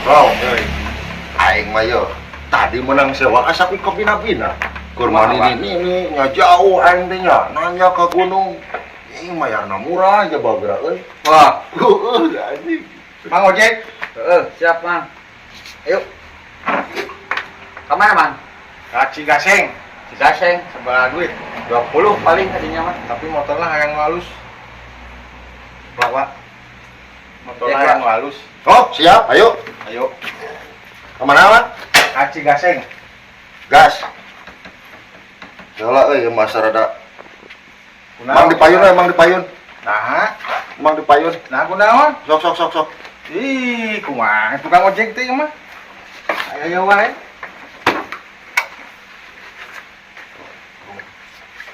Wow, aing mah yo. Tadi menang sewa asa ku kabina-bina. Keur Kumaha, ini ini nya jauh aing teh nya, nanya ke gunung. Ih, mayarna murah aja bagra euy. Wah, Heueuh, anjing. Mang ojek. Heeh, siap, Mang. Ayo. Kemana, Mang? Ka Cigaseng. Cigaseng. Sebelah duit. 20 paling tadinya mah. Tapi motornya hayang halus. Pak, Pak. Motornya Ya, hayang Pak. halus. Oh, siap, ayo. Ayo. Kemana, Pak? Ka Cigaseng. Gas. Yalah euy, masa rada. Kunaon? Mang dipayun we, mang dipayun. Nah, Mang dipayun. nah kunaon? Sok sok sok sok. Ih, kumaha tukang ojek teh mah. Ayo wae.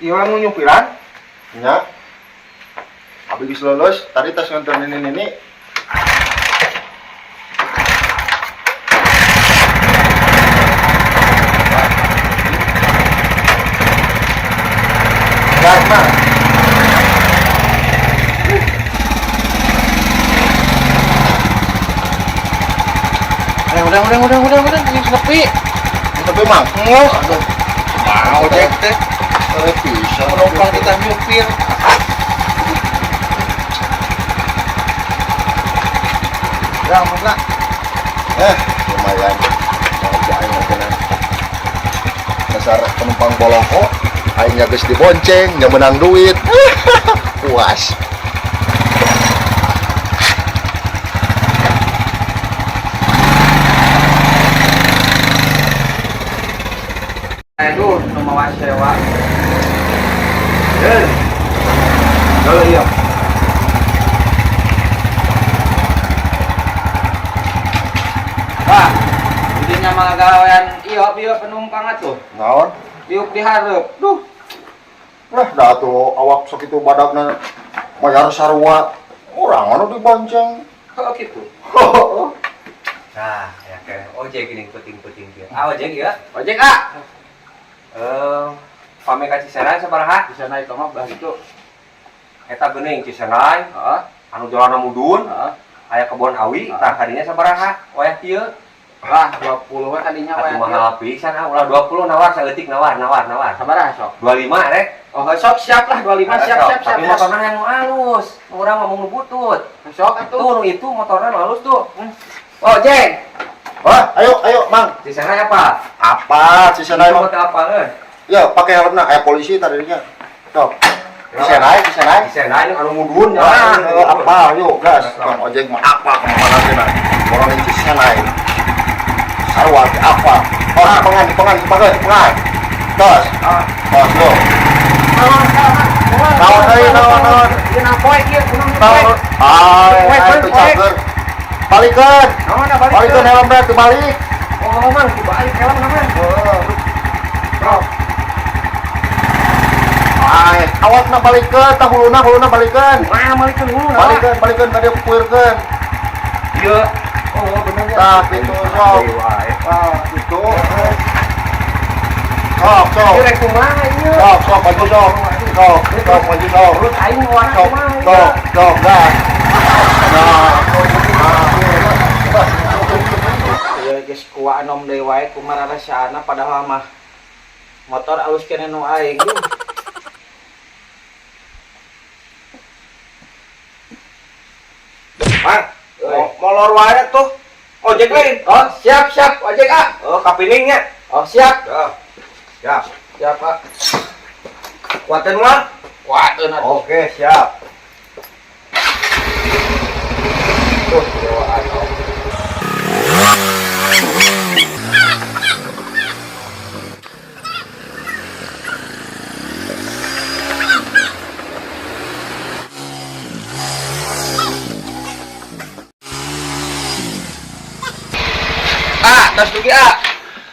Iya orang nu nyupiran. Nya. Abi geus lulus, tadi tas nonton ini ini. Gas, Mang. Udah, ini sepi. Tapi Mang, Ngus. aduh, Kumaha ojek teh? eh bisa Penumpang kita nyupir. Ya, ampun. Eh, lumayan. Mau aing mah dasar penumpang boloko, aing nya geus dibonceng, nya menang duit. Puas. Aduh, nu mawa sewa. Hei. Kalau iya. Wah, jadinya mah gawean iyo bieu penumpang atuh. Naon? Diuk dihareup. Duh, Lah, dah tuh awak sakitu badagna bayar sarua. Urang anu dibonceng. kok gitu. Nah, ya kayak ojek ini penting-penting dia. Ah, ojek ya. Ojek ah. Eh, pame ka Cisenai sabaraha? Bisa naik mah belah gitu. Eta geuning Cisenai, Heeh, anu jalanna mudun, heeh. aya kebon awi, Ah. tah kadinya sabaraha? Wayah kieu. Lah, 20 we tadinya Atuh we. mahal pisan ah, ulah 20 nawar saeutik nawar, nawar, nawar. Sabaraha sok? 25 rek. Oh, sok siap lah 25 siap Sok. siap siap. Tapi motorna yang nu halus. Urang ngomong nu butut. Sok atuh. Tuh nu itu motorna nu halus tuh. Oh, Ojek. Wah, ayo ayo Mang. Cisenai apa? Apa Cisenai Itu Mang? teh apa euy? Ya, pakai helmna kayak polisi tadinya. Sok. Cisenai, Cisenai. Cisenai anu mudun Wah, jalan. apa? Yuk, gas. Kang ojek mah apa kemana cenah? Orang di Cisenai. Sarua ge apa? Oh, pengan, pengan, pengan, pengan. Tos. Ah. Tos, yo. Naon deui, naon, naon. Ieu napoe ieu, kunaon Naon? Ah, Poek, aing poek, teu cager. Balikeun. Naon da balik. Balikeun helmna teu balik. Oh, Mang, dibalik helm mang. Heeh. Bro, Ay, awakna balikeun, tah huluna huluna balikeun. kumaha malikeun hulu nah. Balikeun, balikeun ka dieu puirkeun. Ieu. Oh, bener ya. Tah kitu sok. Deui wae. Ah, gitu. Sok, sok. Ieu rek kumaha ieu? Sok, sok, maju sok. Sok, sok, maju sok. Urut aing mawana Sok, kumaha ieu? sok, sok, gas. Nah, Ya geus kuat nom deui wae kumaha rasana padahal mah motor alus keneh nu aing. Duh. Mang, Oi. molor wae tuh. Ojek lain. Oh, siap siap ojek ah. Oh, kapiningnya. Oh, siap. Ya. Siap. Siap, Pak. Kuatin mah. Kuateun atuh. Oke, siap. Tuh, dewaan om. Ah, tos dugi ah.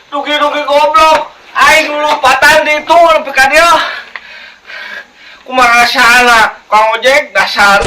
Dugi-dugi goblok. Aing lompatan di itu nepi ka dieu. Kumaha rasana? Kang ojek dasar.